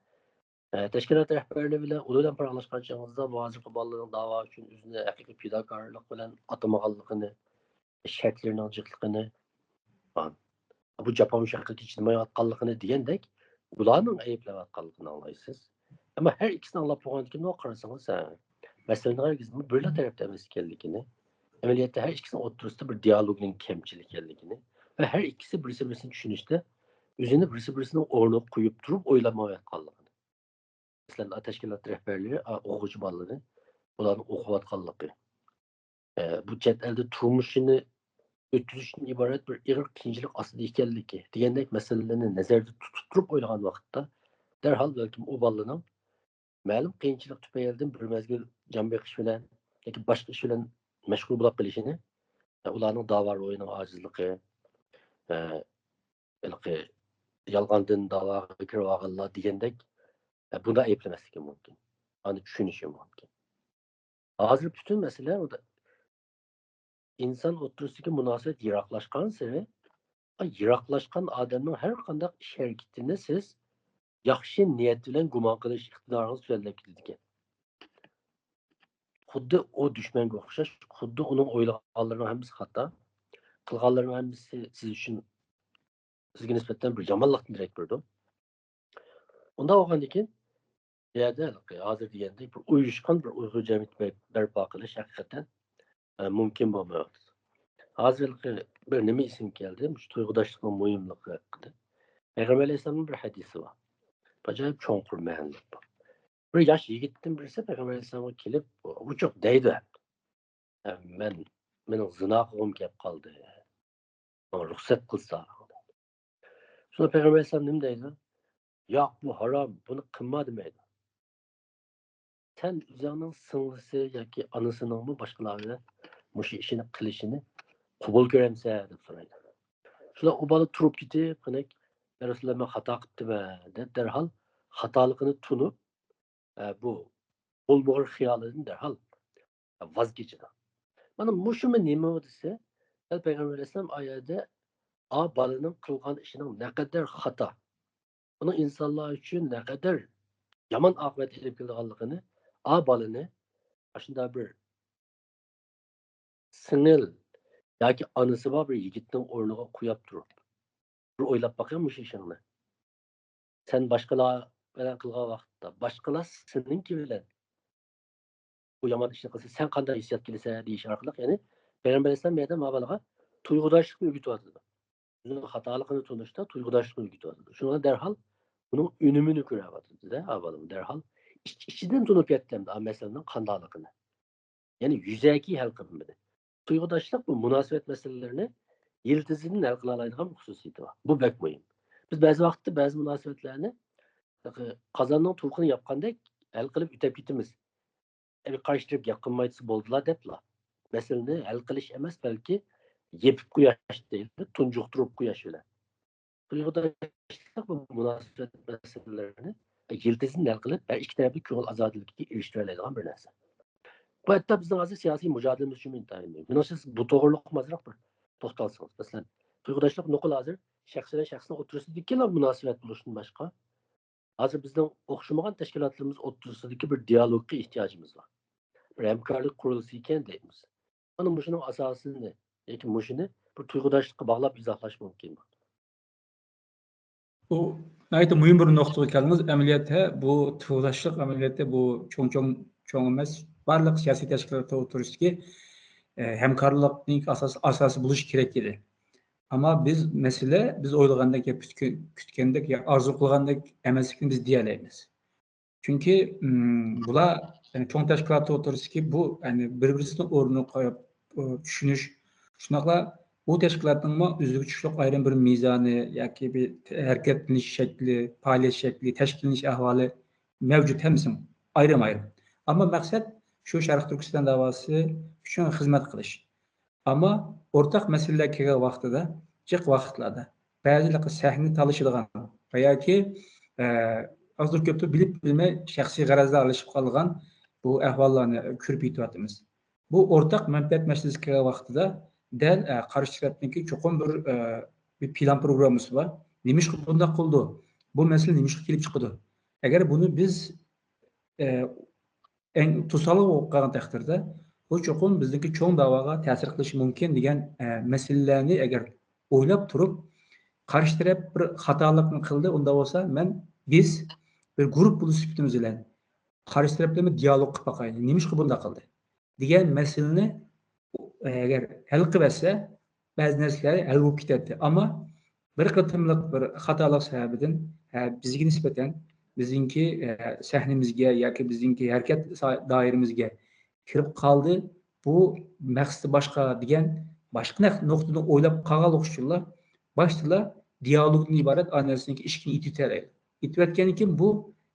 ئە، تەشكىلات رەھبەرلىرى بىلەن، ئۇلار بىلەن پاراڭلاشقان چېغىڭىزدا، بۇ ھازىرقى بالىلارنىڭ داۋا ئۈچۈن ئۆزىنى ھەقىقىي پىداكارلىق بىلەن ئاتىمىغانلىقىنى، شەرتلىرىنىڭ جىقلىقىنى، ھا، بۇ جاپا مۇشەققەتكە چىدىمايۋاتقانلىقىنى دېگەندەك، ئۇلارنىڭ ئەيىبلەۋاتقانلىقىنى ئاڭلايسىز. ئەمما ھەر ئىككىسىنى ئاڭلاپ بولغاندىن كېيىن قارىسىڭىز، ھە، مەسىلىنىڭ ھەرگىزمۇ بىرلا تەرەپتە ئەمەس ئىكەنلىكىنى، ئەمەلىيەتتە ھەر ئىككىسىنىڭ ئوتتۇرىسىدا بىر دىيالوگنىڭ كەمچىلىكى ئىكەنلىكىنى ۋە ھەر ئىككىسى بىرسى-بىرسىنى چۈشىنىشتە ئۆزىنى بىرسى-بىرسىنىڭ ئورنىغا قويۇپ تۇرۇپ ئويلىمايۋاتقانلىقىنى. مەسىلەن، تەشكىلات رەھبەرلىرى، ئا، ئوقۇغۇچى بالىلىرى، بۇلارنىڭ ئوقۇۋاتقانلىقى، ئە، بۇ چەت ئەلدە تۇرمۇشىنى ئۆتكۈزۈشتىن ئىبارەت بىر ئېغىر قىيىنچىلىق ئاستىدا ئىكەنلىكى دېگەندەك مەسىلىلەرنى نەزەردە تۇتۇپ تۇرۇپ ئويلىغان ۋاقىتتا، دەرھال بەلكىم ئۇ بالىنىڭ مەلۇم قىيىنچىلىق تۈپەيلىدىن بىر مەزگىل جان بېقىش بىلەن ياكى باشقا ئىش بىلەن مەشغۇل بولۇپ قېلىشىنى، ئۇلارنىڭ داۋا روھىنىڭ ئاجىزلىقى، ھېلىقى يالغاندىن داۋاغا كىرىۋالغانلار دېگەندەك، بۇنداق ئەيىبلىمەسلىكى مۇمكىن. ئانى چۈشىنىشى مۇمكىن. ھازىر پۈتۈن مەسىلە ئۇدا-، ئىنسان ئوتتۇرىسىدىكى مۇناسىۋەت يىراقلاشقانسېرى، يىراقلاشقان ئادەمنىڭ ھەر قانداق ئىش ھەرىكىتىنى سىز ياخشى نىيەت بىلەن گۇمان قىلىش ئىقتىدارىڭىز تۆۋەنلەپ كېتىدىكەن. خۇددى ئۇ دۈشمەنگە ئوخشاش، خۇددى ئۇنىڭ ئويلىغانلىرىنىڭ ھەممىسى خاتا، قىلغانلىرىنىڭ ھەممىسى سىز ئۈچۈن، سىزگە نىسبەتەن بىر يامانلىقتىن دېرەك بېرىدۇ. ئۇنداق بولغاندىكىن، بۇ يەردە ھازىر دېگەندەك بىر ئۇيۇشقان بىر ئۇيغۇر جەمئىيىتى بەرپا قىلىش ھەقىقەتەن، ئە، مۇمكىن بولمايۋاتىدۇ. ھازىرقى بىر نېمە ئېسىمگە كەلدى، مۇشۇ تۇيغۇداشلىقنىڭ مۇھىملىقى ھەققىدە. پەيغەمبەر ئەلەيھىسسالامنىڭ بىر ھەدىسى بار. ئاجايىپ چوڭقۇر مەنىلىك بار. بىر ياش يىگىتتىن بىرسى پەيغەمبەر ئەلەيھىسسالامغا كېلىپ، ئۇچۇق دەيدۇ، ئە، مەن، مېنىڭ زىنا قىلغۇم كەپ قالدى. ماڭا رۇخسەت قىلسا. شۇڭا پەيغەمبەر ئەلەيھىسسالام نېمە دەيدۇ؟ ياق، بۇ ھارام، بۇنى قىلما دېمەيدۇ. سەن ئۆزۈڭنىڭ سىڭلىسى ياكى ئانىسىنىڭمۇ باشقىلار بىلەن مۇشۇ ئىشنى قىلىشىنى قوبۇل كۆرەمسەن دەپ سورايدۇ. شۇنداق ئۇ بالا تۇرۇپ كېتىپ، قېنى، يا رەسۇلاللا، مەن خاتا قىپتىمەن دەپ دەرھال خاتالىقىنى تونۇپ، ئە، بۇ بولمىغۇر خىيالىدىن دەرھال ۋاز كېچىدۇ. مانا مۇشۇمۇ نېمە دېسە، دەل پەيغەمبەر ئەلەيھىسسالام ئايەتتە ئا بالىنىڭ قىلغان ئىشىنىڭ نەقەدەر خاتا، ئۇنىڭ ئىنسانلار ئۈچۈن نەقەدەر يامان ئاقىۋەت ئېلىپ كېلىدىغانلىقىنى، ئا بالىنى ئاشۇنداق بىر سىڭىل ياكى ئانىسى بار بىر يىگىتنىڭ ئورنىغا قويۇپ تۇرۇپ، بىر ئويلاپ باقىڭ مۇشۇ ئىشىڭنى. سەن باشقىلار بىلەن قىلغان ۋاقىتتا، باشقىلار سېنىڭكى بىلەن بۇ يامان ئىشنى قىلسا، سەن قانداق ھېسسىيات كېلىسەن دېيىش ئارقىلىق، يەنى پەيغەمبەر ئەلەيھىسسالام بۇ يەردە ما بالىغا تۇيغۇداشلىقنى ئۆگىتىۋاتىدۇ. ئۆزىنىڭ خاتالىقىنى تونۇشتا تۇيغۇداشلىقنى ئۆگىتىۋاتىدۇ. شۇڭا دەرھال بۇنىڭ ئۈنۈمىنى كۆرۈۋاتىدۇ-دە، ئا بالىمۇ دەرھال ئىچ-ئىچىدىن تونۇپ يەتتى ئەمدى ئا مەسىلىنىڭ قانداقلىقىنى. يەنى يۈزەكى ھەل قىلىنمىدى. تۇيغۇداشلىق بۇ مۇناسىۋەت مەسىلىلىرىنى يىلتىزىدىن ھەل قىلالايدىغان بىر خۇسۇسىيىتى بار. بۇ بەك مۇھىم. بىز بەزى ۋاقىتتا بەزى مۇناسىۋەتلەرنى قازاننىڭ تۇۋىقىنى ياپقاندەك ھەل قىلىپ ئۆتەپ كېتىمىز. ئەگەر قارشى تەرەپ گەپ قىلماي تۇرسا بولدىلا دەپلا. مەسىلىنى ھەل قىلىش ئەمەس، بەلكى يېپىپ قويۇش دەيدۇ، تۇنجۇقتۇرۇپ قويۇش بىلەن. تۇيغۇداشلىق بۇ مۇناسىۋەت مەسىلىلىرىنى يىلتىزىدىن ھەل قىلىپ، ھەر ئىككى تەرەپلىك كۆڭۈل ئازادىلىكىگە ئېرىشتۈرەلەيدىغان بىر نەرسە. بۇ ھەتتا بىزنىڭ ھازىر سىياسىي مۇجادىلىمىز ئۈچۈن ئىنتايىن مۇھىم. مېنىڭچە سىز بۇ توغرىلىق ئازراق بىر توختالسىڭىز. مەسىلەن، تۇيغۇداشلىق نوقۇل ھازىر شەخس بىلەن شەخسنىڭ ئوتتۇرىسىدىكىلا مۇناسىۋەت بولۇشتىن باشقا، ھازىر بىزنىڭ ئوخشىمىغان تەشكىلاتلىرىمىز ئوتتۇرىسىدىكى بىر دىيالوگقا ئېھتىياجىمىز بار. بىر ھەمكارلىق قۇرۇلسا ئىكەن دەيمىز. مانا مۇشۇنىڭ ئاساسىنى ياكى مۇشۇنى بىر تۇيغۇداشلىققا باغلاپ ئىزاھلاش مۇمكىن. بۇ ناھايىتى مۇھىم بىر نۇقتىغا كەلدىڭىز. ئەمەلىيەتتە بۇ تۇيغۇداشلىق ئەمەلىيەتتە بۇ چوڭ، چوڭ، چوڭ ئەمەس، بارلىق سىياسىي تەشكىلاتلار ئوتتۇرىسىدىكى، ئە، ھەمكارلىقنىڭ ئاساس، ئاساسى بولۇشى كېرەك ئىدى. ئەمما بىز مەسىلە، بىز ئويلىغاندەك يا كۈتكە-، كۈتكەندەك يا ئارزۇ قىلغاندەك ئەمەسلىكىنى بىز دېيەلەيمىز. چۈنكى، ئىم، بۇلار، يەنى چوڭ تەشكىلات ئوتتۇرىسىدىكى بۇ، يەنى بىر-بىرسىنىڭ ئورنىنى قويۇپ، ئۇ، چۈشىنىش، شۇنداقلا ئۇ تەشكىلاتنىڭمۇ ئۆزىگە تۇتۇشلۇق ئايرىم بىر مىزانى ياكى بىر ھەرىكەتلىنىش شەكلى، پائالىيەت شەكلى، تەشكىللىنىش ئەھۋالى مەۋجۇت، ھەممىسىنىڭ ئايرىم-ئايرىم. ئەمما مەقسەت شۇ شەرقىي تۈركىستان داۋاسى ئۈچۈن خىزمەت قىلىش. ئەمما ئورتاق مەسىلىلەر كەلگەن ۋاقتىدا، جىق ۋاقىتلاردا بەزىلىرى سەھنە تالىشىدىغان ۋە ياكى، ئە، ئازدۇر كۆپتۇر بىلىپ بىلمەي شەخسىي غەرەزلەر ئارىلىشىپ قالىدىغان بۇ ئەھۋاللارنى كۆرۈپ يېتىۋاتىمىز. بۇ ئورتاق مەنپەئەت مەسىلىسى كەلگەن ۋاقتىدا دەل، ئە، قارشى تەرەپنىڭكى چوقۇم بىر، ئە، بىر پىلان پروگراممىسى بار. نېمىشقا بۇنداق قىلىدۇ؟ بۇ مەسىلە نېمىشقا كېلىپ چىقىدۇ؟ ئەگەر بۇنى بىز، ئە، ئەڭ توسالغۇ بولۇپ قالغان تەقدىردە، بۇ چوقۇم بىزنىڭكى چوڭ داۋاغا تەسىر قىلىشى مۇمكىن دېگەن، ئە، مەسىلىلەرنى ئەگەر ئويلاپ تۇرۇپ، قارشى تەرەپ بىر خاتالىقنى قىلدى، ئۇنداق بولسا مەن، بىز بىر گۇرۇپپا بولۇش سۈپىتىمىز بىلەن قارشى تەرەپ بىلەن بىر دىيالوگ قىلىپ باقايلى، نېمىشقا بۇنداق قىلدى دېگەن مەسىلىنى ئەگەر ھەل قىلىۋەتسە، بەزى نەرسىلەر ھەل بولۇپ كېتەتتى. ئەمما بىر قېتىملىق بىر خاتالىق سەۋەبىدىن، ھە، بىزگە نىسبەتەن، بىزنىڭكى، ھە، سەھنىمىزگە ياكى بىزنىڭكى ھەرىكەت سا-، دائىرىمىزگە كىرىپ قالدى. بۇ مەقسىتى باشقا دېگەن باشقا نەق-، نۇقتىدىن ئويلاپ قالغانلىقى ئۈچۈنلا باشتىلا دىيالوگدىن ئىبارەت ئانا نەرسىنىڭكى ئىشىكىنى ئېتىۋېتەلەيدۇ. ئېتىۋەتكەندىن كېيىن بۇ،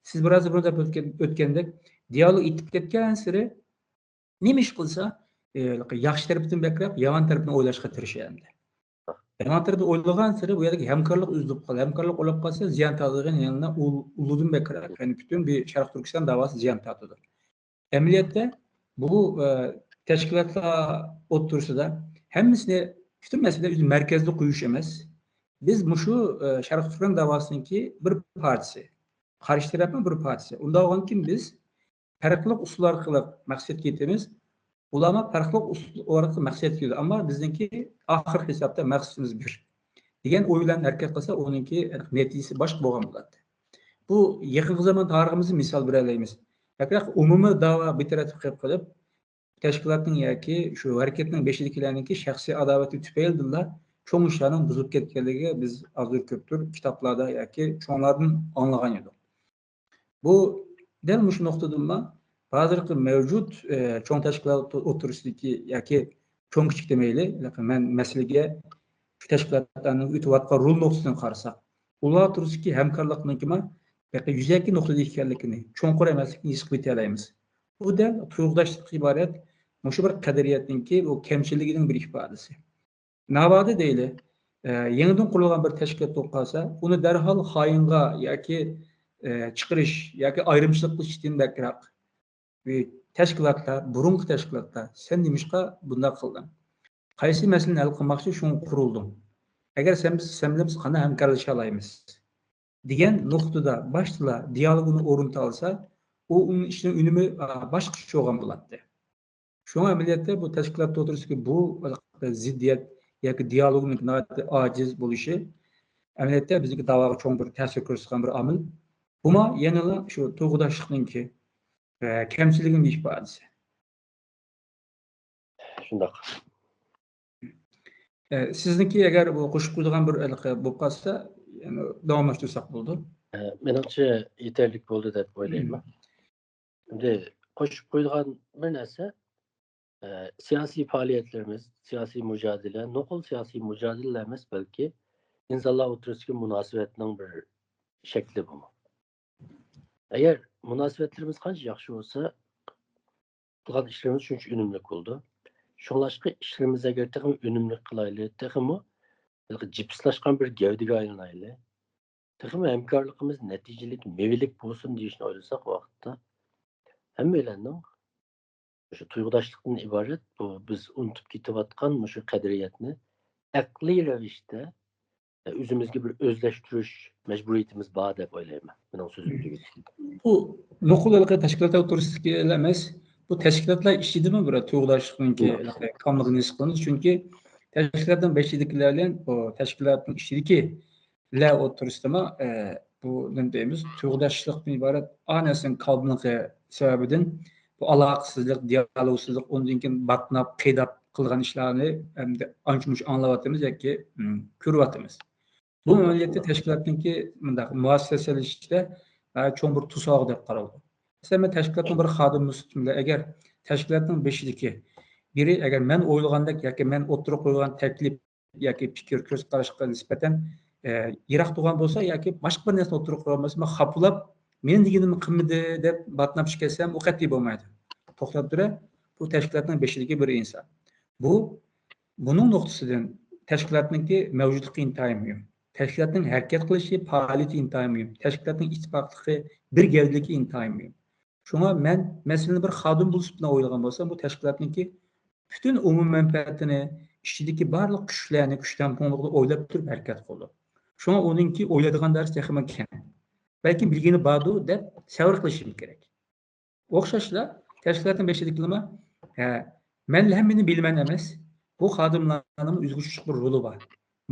سىز بىر ئاز بۇرۇن دەپ ئۆتكەن، ئۆتكەندەك، دىيالوگ ئېتىپ كەتكەنسېرى نېمە ئىش قىلسا، ئە، ياخشى تەرىپىدىن بەكرەك يامان تەرىپىنى ئويلاشقا تىرىشىدۇ ئەمدى. يامان تەرىپىنى ئويلىغانسېرى بۇ يەردىكى ھەمكارلىق ئۈزۈلۈپ قالىدۇ. ھەمكارلىق ئۇلاپ قالسا زىيان تارتىدىغان يەنە ئۇل-، ئۇلىدىن بەكرەك، يەنى پۈتۈن بىر شەرقىي تۈركىستان داۋاسى زىيان تارتىدۇ. ئەمەلىيەتتە بۇ، ئە، تەشكىلاتلار ئوتتۇرىسىدا ھەممىسىنى، پۈتۈن مەسىلە ئۆزى مەركەزدە قويۇش ئەمەس. بىز مۇشۇ، ئە، شەرقىي تۈركىستان داۋاسىنىڭكى بىر پارچىسى. قارشى تەرەپنىڭ بىر پارچىسى. ئۇنداق بولغاندىكىن بىز پەرقلىق ئۇسۇل ئارقىلىق مەقسەتكە يېتىمىز. ئۇلارمۇ پەرقلىق ئۇسۇل ئارقىلىق مەقسەتكە يېتىدۇ. ئەمما بىزنىڭكى ئاخىرقى ھېسابتا مەقسىتىمىز بىر. دېگەن ئوي بىلەن ھەرىكەت قىلسا، ئۇنىڭكى نەتىجىسى باشقا بولغان بولاتتى. بۇ يېقىنقى زامان تارىخىمىزدا مىسال بېرەلەيمىز. بەكرەك ئومۇمىي داۋا بىر تەرەپكە قىلىپ قېلىپ، تەشكىلاتنىڭ ياكى شۇ ھەرىكەتنىڭ بېشىدىكىلەرنىڭكى شەخسىي ئاداۋىتى تۈپەيلىدىنلا چوڭ ئىشلارنىڭ بۇزۇلۇپ كەتكەنلىكىگە بىز ئازدۇر كۆپتۇر كىتابلاردا ياكى چوڭلاردىن ئاڭلىغان ئىدۇق. بۇ دەل مۇشۇ نۇقتىدىنلا ھازىرقى مەۋجۇت، ئە، چوڭ تەشكىلات ئوتتۇرىسىدىكى ياكى چوڭ كىچىك دېمەيلى، مەن مەسىلىگە شۇ تەشكىلاتلارنىڭ ئۆتۈۋاتقان رول نۇقتىسىدىن قارىساق، ئۇلار ئوتتۇرىسىدىكى ھەمكارلىقنىڭكىمۇ بەكرەك يۈزەكى نۇقتىدا ئىكەنلىكىنى، چوڭقۇر ئەمەسلىكىنى ھېس قىلىپ يېتەلەيمىز. بۇ دەل تۇيغۇداشلىقتىن ئىبارەت مۇشۇ بىر قەدرىيەتنىڭكى بۇ كەمچىللىكىنىڭ بىر ئىپادىسى. ناۋادا دەيلى، ئە، يېڭىدىن قۇرۇلغان بىر تەشكىلات بولۇپ قالسا، ئۇنى دەرھال خائىنغا ياكى، ئە، چىقىرىش ياكى ئايرىمچىلىق قىلىشتىن بەكرەك، بۇ تەشكىلاتلار، بۇرۇنقى تەشكىلاتلار، سەن نېمىشقا بۇنداق قىلدىڭ؟ قايسى مەسىلىنى ھەل قىلماقچى، شۇڭا قۇرۇلدۇڭ؟ ئەگەر سەن بىز، سەن بىلەن بىز قانداق ھەمكارلىشالايمىز؟ دېگەن نۇقتىدا باشتىلا دىيالوگنى ئورنىتالىسا، ئۇ، ئۇنىڭ ئىشىنىڭ ئۈنۈمى، ئا، باشقىچە بولغان بولاتتى. شۇڭا ئەمەلىيەتتە بۇ تەشكىلات ئوتتۇرىسىدىكى بۇ زىددىيەت ياكى دىيالوگنىڭ ناھايىتى ئاجىز بولۇشى ئەمەلىيەتتە بىزنىڭكى داۋاغا چوڭ بىر تەسىر كۆرسىتىدىغان بىر ئامىل. بۇمۇ يەنىلا شۇ تۇيغۇداشلىقنىڭكى، ئە، كەمچىلىكىنىڭ ئىپادىسى. شۇنداق. ئە، سىزنىڭكى ئەگەر بۇ قوشۇپ قويىدىغان بىر ھېلىقى بولۇپ قالسا، يەنە داۋاملاشتۇرساق بولىدۇ. ئە، مېنىڭچە يېتەرلىك بولدى دەپ ئويلايمەن. ئەمدى قوشۇپ قويىدىغان بىر نەرسە، ئە، سىياسىي پائالىيەتلىرىمىز، سىياسىي مۇجادىلە، نوقۇل سىياسىي مۇجادىلىلا ئەمەس، بەلكى ئىنسانلار ئوتتۇرىسىدىكى مۇناسىۋەتنىڭ بىر شەكلى بۇمۇ. ئەگەر مۇناسىۋەتلىرىمىز قانچە ياخشى بولسا، قىلغان ئىشلىرىمىز شۇنچە ئۈنۈملۈك بولىدۇ. شۇڭلاشقا ئىشلىرىمىزنى ئەگەر تېخىمۇ ئۈنۈملۈك قىلايلى، تېخىمۇ ھېلىقى جىپسلاشقان بىر گەۋدىگە ئايلىنايلى، تېخىمۇ ھەمكارلىقىمىز نەتىجىلىك، مېۋىلىك بولسۇن دېيىشنى ئويلىساق ۋاقىتتا، ھەممەيلەننىڭ مۇشۇ تۇيغۇداشلىقتىن ئىبارەت بۇ بىز ئۇنتۇپ كېتىۋاتقان مۇشۇ قەدرىيەتنى ئەقلىي رەۋىشتە ئۆزىمىزگە بىر ئۆزلەشتۈرۈش مەجبۇرىيىتىمىز بار دەپ ئويلايمەن. مېنىڭ سۆزۈم تۈگىدى. بۇ نوقۇل ھېلىقى تەشكىلاتلار ئوتتۇرىسىدىكىلا ئەمەس، بۇ تەشكىلاتلار ئىچىدىمۇ بىر تۇيغۇداشلىقنىڭكى ھېلىقى كاملىقىنى ھېس قىلىمىز. چۈنكى تەشكىلاتنىڭ بېشىدىكىلەر بىلەن بۇ تەشكىلاتنىڭ ئىچىدىكىلەر ئوتتۇرىسىدىمۇ، ئە، بۇ نېمە دەيمىز، تۇيغۇداشلىقتىن ئىبارەت ئا نەرسىنىڭ كاملىقى سەۋەبىدىن بۇ ئالاقىسىزلىق، دىيالوگسىزلىق، ئۇندىن كېيىن باتناپ، قىيداپ قىلغان ئىشلارنى ئەمدى ئانچە-مۇنچە ئاڭلاۋاتىمىز ياكى، ئىم، كۆرۈۋاتىمىز. بۇ ئەمەلىيەتتە تەشكىلاتنىڭكى مۇنداق مۇئەسسەسلىشىشتە، ئە، چوڭ بىر توسالغۇ دەپ قارالىدۇ. مەسىلەن، مەن تەشكىلاتنىڭ بىر خادىمى سۈپىتىم بىلەن، ئەگەر تەشكىلاتنىڭ بېشىدىكى بىرى، ئەگەر مەن ئويلىغاندەك ياكى مەن ئوتتۇرىغا قويغان تەكلىپ ياكى پىكىر، كۆز قاراشقا نىسبەتەن، ئە، يىراق تۇرغان بولسا ياكى باشقا بىر نەرسىنى ئوتتۇرىغا قويغان بولسا، مەن خاپىلاپ، مېنىڭ دېگىنىمنى قىلمىدى دەپ باتناپ چىقىپ كەتسەم، ئۇ قەتئىي بولمايدۇ. توختاپ تۇرە، بۇ تەشكىلاتنىڭ بېشىدىكى بىر ئىنسان. بۇ، بۇنىڭ نۇقتىسىدىن تەشكىلاتنىڭكى مەۋجۇتلۇقى ئىنتايىن مۇھىم. تەشكىلاتنىڭ ھەرىكەت قىلىشى، پائالىيىتى ئىنتايىن مۇھىم. تەشكىلاتنىڭ ئىتتىپاقلىقى، بىر گەۋدىلىكى ئىنتايىن مۇھىم. شۇڭا مەن مەسىلىنى بىر خادىم بولۇش سۈپىتىدىن ئويلىغان بولسام، بۇ تەشكىلاتنىڭكى پۈتۈن ئومۇمىي مەنپەئەتىنى، ئىچىدىكى بارلىق كۈچلەرنى، كۈچ تەڭپۇڭلۇقىنى ئويلاپ تۇرۇپ ھەرىكەت قىلىدۇ. شۇڭا ئۇنىڭكى ئويلايدىغان دائىرىسى تېخىمۇ كەڭ. بەلكىم بىلگىنى باردۇ دەپ سەۋر قىلىشىمىز كېرەك. ئوخشاشلا تەشكىلاتنىڭ بېشىدىكىلىرىمۇ، ھە، مەنلا ھەممىنى بىلىمەن ئەمەس، بۇ خادىملارنىڭ ئۆزىگە چۈشلۈك بىر رولى بار.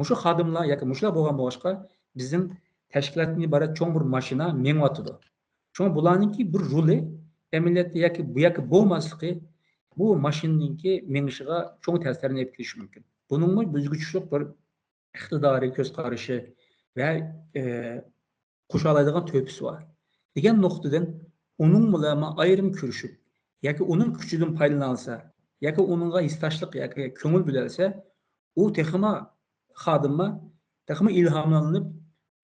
مۇشۇ خادىملار ياكى مۇشۇلار بولغان بولغاچقا، بىزنىڭ تەشكىلاتتىن ئىبارەت چوڭ بىر ماشىنا مېڭىۋاتىدۇ. شۇڭا بۇلارنىڭكى بىر رولى ئەمەلىيەتتە ياكى بۇ ياكى بولماسلىقى بۇ ماشىنىنىڭكى مېڭىشىغا چوڭ تەسىرنى ئېلىپ كېلىشى مۇمكىن. بۇنىڭمۇ ئۆزىگە چۈشلۈك بىر ئىقتىدارى، كۆز قارىشى ۋە، ئە، قوشالايدىغان تۆھپىسى بار دېگەن نۇقتىدىن ئۇنىڭ بىلەن ئايرىم كۆرۈشۈپ ياكى ئۇنىڭ كۈچىدىن پايدىلىنالىسا ياكى ئۇنىڭغا ھېسداشلىق ياكى كۆڭۈل بۆلەلىسە، ئۇ تېخىمۇ خادىمغا تېخىمۇ ئىلھاملىنىپ،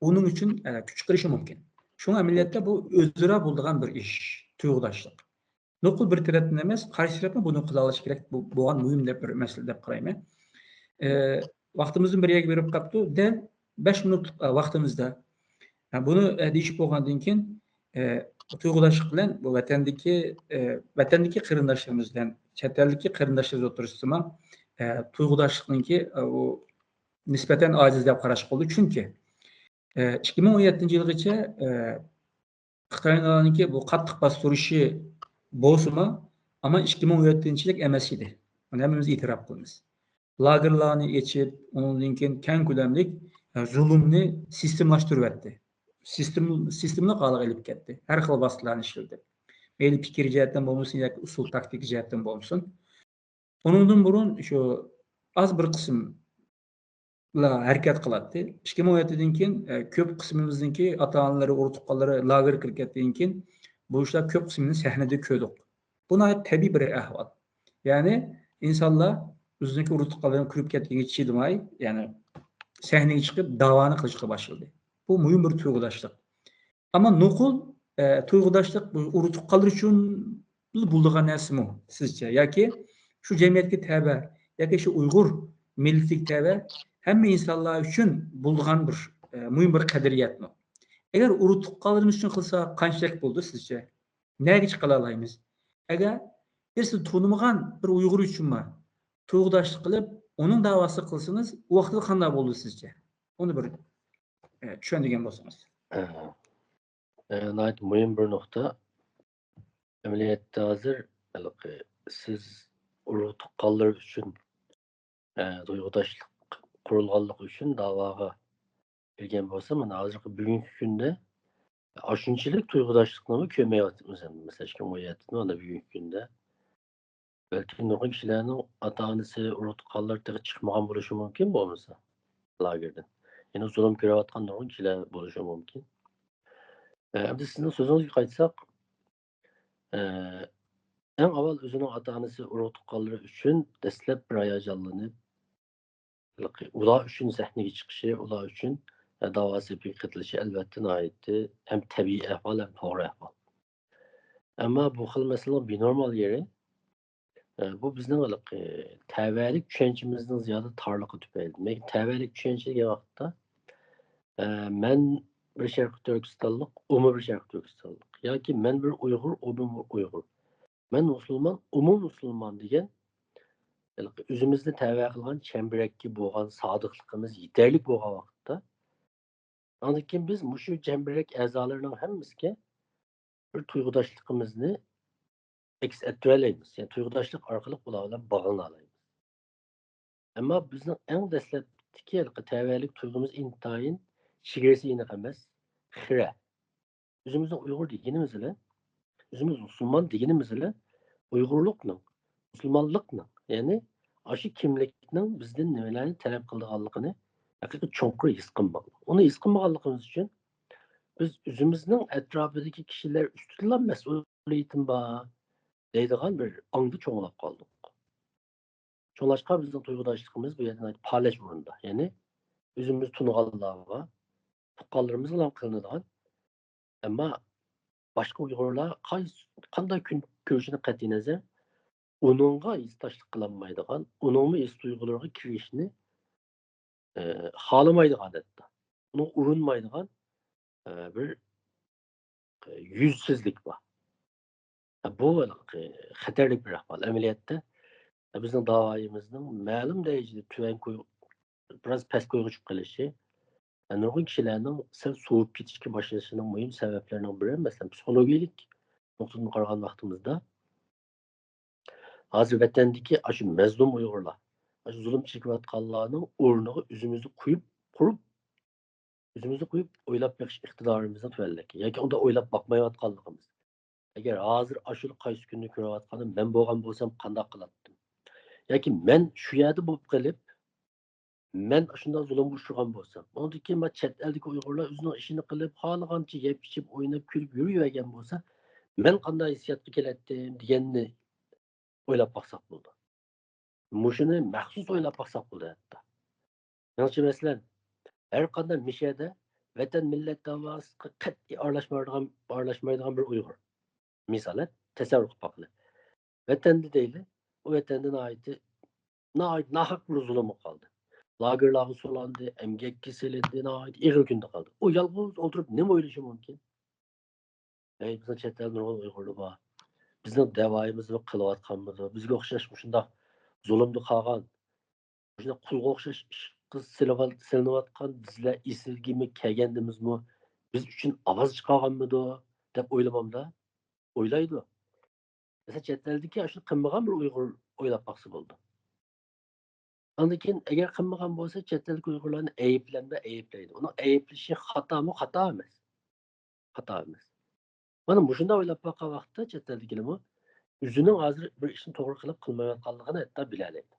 ئۇنىڭ ئۈچۈن، ئە، كۈچ چىقىرىشى مۇمكىن. شۇڭا ئەمەلىيەتتە بۇ ئۆزئارا بولىدىغان بىر ئىش، تۇيغۇداشلىق. نوقۇل بىر تەرەپتىن ئەمەس، قارشى تەرەپمۇ بۇنى قىلالاش كېرەك. بۇ، بولغان مۇھىم دەپ بىر مەسىلە دەپ قارايمەن. ئە، ۋاقتىمىزمۇ بىر يەرگە بېرىپ قاپتۇ. دەل بەش مىنۇتلۇق، ئە، ۋاقتىمىزدا، ئە، بۇنى، ئە، دېيىشىپ بولغاندىن كېيىن، ئە، تۇيغۇداشلىق بىلەن بۇ ۋەتەندىكى، ئە، ۋەتەندىكى قېرىنداشلىرىمىز بىلەن چەت ئەلدىكى قېرىنداشلىرىمىز ئوتتۇرىسىدىمۇ، ئە، تۇيغۇداشلىقنىڭكى، ئە، ئۇ نىسبەتەن ئاجىز دەپ قاراشقا بولىدۇ. چۈنكى، ئە، ئىككى مىڭ ئون يەتتىنچى يىلغىچە، ئە، خىتاينىڭكى بۇ قاتتىق باستۇرۇشى بولسىمۇ، ئەمما ئىككى مىڭ ئون يەتتىنچى يىلدەك ئەمەس ئىدى. بۇنى ھەممىمىز ئېتىراپ قىلىمىز. لاگېرلارنى ئېچىپ، ئۇنىڭدىن كېيىن كەڭ كۆلەملىك، ئە، زۇلۇمنى سىستېمىلاشتۇرۇۋەتتى. سىستېم-، سىستېمىلىق ھالغا ئېلىپ كەتتى. ھەر خىل ۋاسىتىلەرنى ئىشلىتىپ. مەيلى پىكىر جەھەتتىن بولمىسۇن ياكى ئۇسۇل تاكتىكا جەھەتتىن بولمىسۇن. ئۇنىڭدىن بۇرۇن شۇ ئاز بىر قىسىم لا ھەرىكەت قىلاتتى. ئىككى مىڭ ئون يەتتىدىن كېيىن، ئە، كۆپ قىسمىمىزنىڭكى ئاتا-ئانىلىرى، ئۇرۇق-تۇغقانلىرى لاگېرغا كىرىپ كەتكەندىن كېيىن، بۇ ئىشلار كۆپ قىسمىنى سەھنىدە كۆردۇق. بۇ ناھايىتى تەبىئىي بىر ئەھۋال. يەنى ئىنسانلار ئۆزىنىڭكى ئۇرۇق-تۇغقانلىرىنىڭ كىرىپ كەتكىنىگە چىدىماي، يەنى سەھنىگە چىقىپ داۋانى قىلىشقا باشلىدى. بۇ مۇھىم بىر تۇيغۇداشلىق. ئەمما نوقۇل، ئە، تۇيغۇداشلىق بۇ ئۇرۇق-تۇغقانلار ئۈچۈن بولىدىغان نەرسىمۇ سىزچە؟ ياكى شۇ جەمئىيەتكە تەۋە، ياكى شۇ ئۇيغۇر مىللىتىگە تەۋە ھەممە ئىنسانلار ئۈچۈن بولىدىغان بىر، ئە، مۇھىم بىر قەدرىيەتمۇ؟ ئەگەر ئۇرۇق-تۇغقانلىرىمىز ئۈچۈن قىلسا قانچىلىك بولىدۇ سىزچە؟ نەگىچە قىلالايمىز؟ ئەگەر بىر سىز تونۇمىغان بىر ئۇيغۇر ئۈچۈنمۇ تۇيغۇداشلىق قىلىپ، ئۇنىڭ داۋاسىنى قىلسىڭىز، ئۇ ۋاقتىدا قانداق بولىدۇ سىزچە؟ ئۇنى بىر، ئە، چۈشەندۈرگەن بولسىڭىز. ئە، ئە، ناھايىتى مۇھىم بىر نۇقتا. ئەمەلىيەتتە ھازىر ھېلىقى سىز ئۇرۇق-تۇغقانلار ئۈچۈن، ئە، تۇيغۇداشلىق قۇرۇلغانلىقى ئۈچۈن داۋاغا كىرگەن بولسا، مانا ھازىرقى بۈگۈنكى كۈندە ئاشۇنچىلىك تۇيغۇداشلىقنىمۇ كۆرمەيۋاتىمىز ئەمدى. مەسىلەن، ئىككى مىڭ ئون يەتتىدىن مانا بۈگۈنكى كۈندە بەلكىم نۇرغۇن كىشىلەرنىڭ ئاتا-ئانىسى، ئۇرۇق-تۇغقانلىرى تېخى چىقمىغان بولۇشى مۇمكىن بولمىسا لاگېردىن. يەنە زۇلۇم كۆرۈۋاتقان نۇرغۇن كىشىلەر بولۇشى مۇمكىن. ئە، ئەمدى سىزنىڭ سۆزىڭىزگە قايتساق، ئە، ئەڭ ئاۋۋال ئۆزىنىڭ ئاتا-ئانىسى، ئۇرۇق-تۇغقانلىرى ئۈچۈن دەسلەپ بىر ھاياجانلىنىپ، ھېلىقى ئۇلار ئۈچۈن سەھنىگە چىقىشى، ئۇلار ئۈچۈن، ئە، داۋا سېپىگە قېتىلىشى ئەلۋەتتە ناھايىتى ھەم تەبىئىي ئەھۋال، ھەم توغرا ئەھۋال. ئەمما بۇ خىل مەسىلىنىڭ بىنورمال يېرى، ئە، بۇ بىزنىڭ ھېلىقى تەۋەلىك چۈشەنچىمىزنىڭ زىيادە تارلىقى تۈپەيلى. لېكىن تەۋەلىك چۈشەنچە دېگەن ۋاقىتتا، ئە، مەن بىر شەرقىي تۈركىستانلىق، ئۇمۇ بىر شەرقىي تۈركىستانلىق. ياكى مەن بىر ئۇيغۇر، ئۇمۇ بىر ئۇيغۇر. مەن مۇسۇلمان، ئۇمۇ مۇسۇلمان دېگەن ھېلىقى ئۆزىمىزنى تەۋە قىلغان چەمبىرەككە بولغان سادىقلىقىمىز يېتەرلىك بولغان ۋاقىتتا، ئاندىن كېيىن بىز مۇشۇ چەمبىرەك ئەزالىرىنىڭ ھەممىسىگە بىر تۇيغۇداشلىقىمىزنى ئەكس ئەتتۈرەلەيمىز. يەنى تۇيغۇداشلىق ئارقىلىق ئۇلار بىلەن باغلىنالايمىز. ئەمما بىزنىڭ ئەڭ دەسلەپتىكى ھېلىقى تەۋەلىك تۇيغۇمىز ئىنتايىن چېگرىسى ئېنىق ئەمەس، خىرە. ئۆزىمىزنىڭ ئۇيغۇر دېگىنىمىز بىلەن، ئۆزىمىز مۇسۇلمان دېگىنىمىز بىلەن ئۇيغۇرلۇقنىڭ، مۇسۇلمانلىقنىڭ، يەنى ئاشۇ كىملىكنىڭ بىزدىن نېمىلەرنى تەلەپ قىلىدىغانلىقىنى ھەقىقىي چوڭقۇر ھېس قىلمىغانلىق. ئۇنى ھېس قىلمىغانلىقىمىز ئۈچۈن بىز ئۆزىمىزنىڭ ئەتراپىدىكى كىشىلەر ئۈستىدىلا مەسئۇلىيىتىم بار دەيدىغان بىر ئاڭدا چوڭلاپ قالدۇق. شۇڭلاشقا بىزنىڭ تۇيغۇداشلىقىمىز بۇ يەردە ناھايىتى پالەچ ئورۇندا. يەنى ئۆزىمىز تونۇغانلارغا، تۇغقانلىرىمىزغىلا قىلىنىدىغان، ئەمما باشقا ئۇيغۇرلار قايسى، قانداق كۈن كۆرۈشىدىن قەتئىينەزەر، ئۇنىڭغا ھېسداشلىق قىلالمايدىغان، ئۇنىڭمۇ ھېس تۇيغۇلىرىغا كىرىشنى، ئە، خالىمايدىغان ھەتتا. ئۇنىڭغا ئۇرۇنمايدىغان، ئە، بىر، ئە، يۈزسىزلىك بار. بۇ خەتەرلىك بىر ئەھۋال. ئەمەلىيەتتە بىزنىڭ داۋايىمىزنىڭ مەلۇم دەرىجىدە تۆۋەن قوي-، بىراز پەس قويغا چۈشۈپ قېلىشى، نۇرغۇن كىشىلەرنىڭ سەل سوۋۇپ كېتىشكە باشلىشىنىڭ مۇھىم سەۋەبلىرىنىڭ بىرى، مەسىلەن، پسىخولوگىيەلىك نۇقتىدىن قارىغان ۋاقتىمىزدا، ھازىر ۋەتەندىكى ئاشۇ مەزلۇم ئۇيغۇرلار، ئاشۇ زۇلۇم چېكىۋاتقانلارنىڭ ئورنىغا ئۆزىمىزنى قويۇپ، قۇرۇپ، ئۆزىمىزنى قويۇپ ئويلاپ بېقىش ئىقتىدارىمىزنىڭ تۆۋەنلىكى ياكى ئۇنداق ئويلاپ باقمايۋاتقانلىقىمىز. ئەگەر ھازىر ئاشۇلا قايسى كۈننى كۆرۈۋاتقاندا مەن بولغان بولسام قانداق قىلاتتىم؟ ياكى مەن شۇ يەردە بولۇپ قېلىپ، مەن ئاشۇنداق زۇلۇمغا ئۇچرىغان بولسام، ئۇنىڭدىن كېيىن ما چەت ئەلدىكى ئۇيغۇرلار ئۆزىنىڭ ئىشىنى قىلىپ، خالىغانچە يەپ ئىچىپ، ئويناپ، كۈلۈپ يۈرۈۋەرگەن بولسا، مەن قانداق ھېسسىياتقا كېلەتتىم دېگەننى ئويلاپ باقساق بولىدۇ. مۇشۇنى مەخسۇس ئويلاپ باقساق بولىدۇ ھەتتا. مېنىڭچە، مەسىلەن، ھەر قانداق مىشەدە ۋەتەن مىللەت داۋاسىغا قەتئىي ئارىلاشمايدىغان، ئارىلاشمايدىغان بىر ئۇيغۇر. مىسال، تەسەۋۋۇر قىلىپ باقىلى. ۋەتەندە دەيلى، ئۇ ۋەتەندە ناھايىتى، ناھايىتى ناھەق بىر زۇلۇمغا قالدى. لاگېرلارغا سولاندى، ئەمگەككە سېلىندى، ناھايىتى ئېغىر كۈندە قالدى. ئۇ يالغۇز ئولتۇرۇپ نېمە ئويلىشى مۇمكىن؟ ھەي، بىزنىڭ چەت ئەلدە نۇرغۇن ئۇيغۇرلار بار. بىزنىڭ دەۋايىمىزنى قىلىۋاتقانمىدۇ؟ بىزگە ئوخشاش مۇشۇنداق زۇلۇمدا قالغان، مۇشۇنداق قۇلغا ئوخشاش ئىشقا سېلىۋال-، سېلىنىۋاتقان بىزلەر ئېسىلگىمۇ كەلگەندىمىزمۇ، بىز ئۈچۈن ئاۋاز چىقارغانمىدۇ دەپ ئويلىمامدا؟ ئويلايدۇ. مەسىلەن، چەت ئەلدىكى ئاشۇ قىلمىغان بىر ئۇيغۇر ئويلاپ باقسا بولىدۇ. ئاندىن كېيىن، ئەگەر قىلمىغان بولسا، چەت ئەلدىكى ئۇيغۇرلارنى ئەيىبلەمدە ئەيىبلەيدۇ. ئۇنىڭ ئەيىبلىشى خاتامۇ؟ خاتا ئەمەس. خاتا ئەمەس. مانا مۇشۇنداق ئويلاپ باققان ۋاقىتتا، چەت ئەلدىكىلەرمۇ ئۆزىنىڭ ھازىر بىر ئىشنى توغرا قىلىپ قىلمايۋاتقانلىقىنى ھەتتا بىلەلەيدۇ.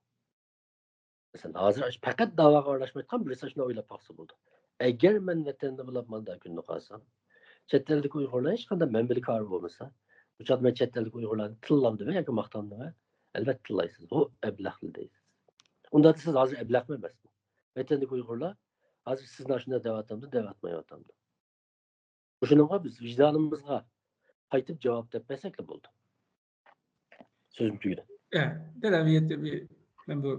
مەسىلەن، ھازىر ئاشۇ پەقەت داۋاغا ئارىلاشمايدىغان بىرسى شۇنداق ئويلاپ باقسا بولىدۇ. ئەگەر مەن ۋەتەندە بولۇپ مانداق كۈندە قالسام، چەت ئەلدىكى ئۇيغۇرلار ھېچقانداق مەن بىلەن كارى بولمىسا، بۇ چاغدا مەن چەت ئەلدىكى ئۇيغۇرلارنى تىللامدىمەن ياكى ماختامدىمەن؟ ئەلۋەتتە تىللايسىز. ھو، ئەبلەخلەر دەيسىز. ئۇنداق دېسىز، ھازىر ئەبلەخمۇ ئەمەسمۇ؟ ۋەتەندىكى ئۇيغۇرلار ھازىر سىزنى ئاشۇنداق دەۋاتامدۇ، دەۋاتمايۋاتامدۇ؟ مۇشۇنىڭغا بىز ۋىجدانىمىزغا قايتىپ جاۋاب دەپ بەرسەكلا بولدى. سۆزۈم تۈگىدى. ئە، دەل ئەمەلىيەتتە بى-، مەن بۇ،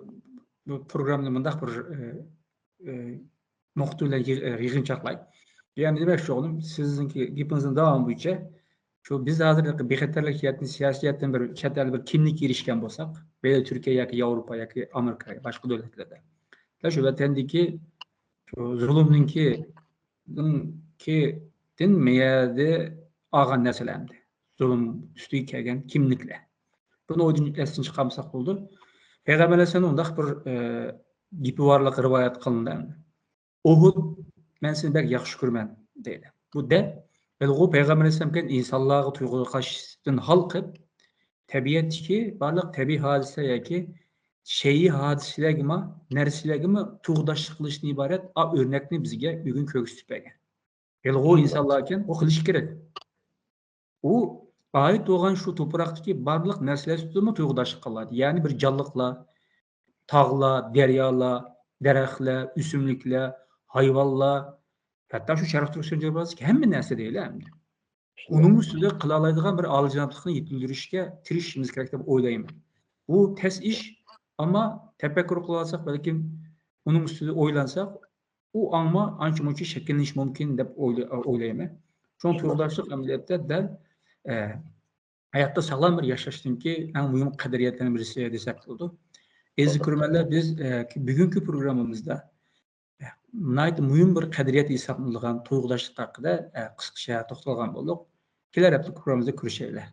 بۇ پروگراممىنى مۇنداق بىر، ئە، ئە، نۇقتا بىلەن يىغ-، ئە، يىغىنچاقلاي. يەنى دېمەكچى بولغىنىم، سىزنىڭكى گېپىڭىزنىڭ داۋامى بويىچە، شۇ بىز ھازىر بىخەتەرلىك جەھەتتىن، سىياسىي جەھەتتىن بىر چەت ئەل بىر كىملىككە ئېرىشكەن بولساق، بەيلى تۈركىيە ياكى ياۋروپا ياكى ئامېرىكا، باشقا دۆلەتلەردە، شۇ ۋەتەندىكى شۇ زۇلۇمنىڭكى، نىڭكى دىن مەيەدە ئالغان نەرسىلەر ئەمدى. زۇلۇم ئۈستىگە كەلگەن كىملىكلەر. بۇنى ئويدىن ئەستىن چىقارمىساق بولىدۇ. پەيغەمبەر ئەلەيھىسسالام ئۇنداق بىر، ئە، گېپى بارلىقى رىۋايەت قىلىنىدۇ ئەمدى. «ئۇھۇد، مەن سېنى بەك ياخشى كۆرىمەن» دەيدۇ. بۇ دەپ، ھېلىغۇ پەيغەمبەر ئەلەيھىسسالام كەن ئىنسانلارغا تۇيغۇ قىلىشتىن ھالقىپ، تەبىئەتتىكى بارلىق تەبىئىي ھادىسە ياكى شەيئىي ھادىسىلەرگىمۇ، نەرسىلەرگىمۇ تۇيغۇداشلىق قىلىشتىن ئىبارەت ئا ئۆرنەكنى بىزگە بۈگۈن كۆرسىتىپ بەرگەن. ھېلىغۇ ئىنسانلاركەن، ئۇ قىلىشى كېرەك. ئۇ ئائىت بولغان شۇ توپراقتىكى بارلىق نەرسىلەر ئۈستىدىمۇ تۇيغۇداشلىق قىلىدۇ. يەنى بىر جانلىقلار، تاغلار، دەريالار، دەرەخلەر، ئۆسۈملۈكلەر، ھايۋانلار، ھەتتا شۇ شەرقىي تۈركىستان جۇغراپىيەسىدىكى ھەممە نەرسە دەيلى ئەمدى. ئۇنىڭ ئۈستىدە قىلالايدىغان بىر ئالىيجانابلىقنى يېتىلدۈرۈشكە تىرىشىشىمىز كېرەك دەپ ئويلايمەن. بۇ تەس ئىش، ئەمما تەپەككۇر قىلىۋالساق، بەلكىم ئۇنىڭ ئۈستىدە ئويلانساق، ئۇ ئاڭما ئانچە-مۇنچە شەكىللىنىشى مۇمكىن دەپ ئويلا-، ئويلايمەن. شۇڭا تۇيغۇداشلىق ئەمەلىيەتتە دەل، ئە، ھاياتتا ساغلام بىر ياشاشتىنكى ئەڭ مۇھىم قەدرىيەتلەرنىڭ بىرسى دېسەك بولىدۇ. ئەزىز كۆرۈرمەنلەر، بىز، ئە، بۈگۈنكى پروگراممىمىزدا، ئە، ناھايىتى مۇھىم بىر قەدرىيەت ھېسابلىنىدىغان تۇيغۇداشلىق ھەققىدە، ئە، قىسقىچە توختالغان بولدۇق. كېلەر ھەپتە پروگراممىمىزدا كۆرۈشەيلى.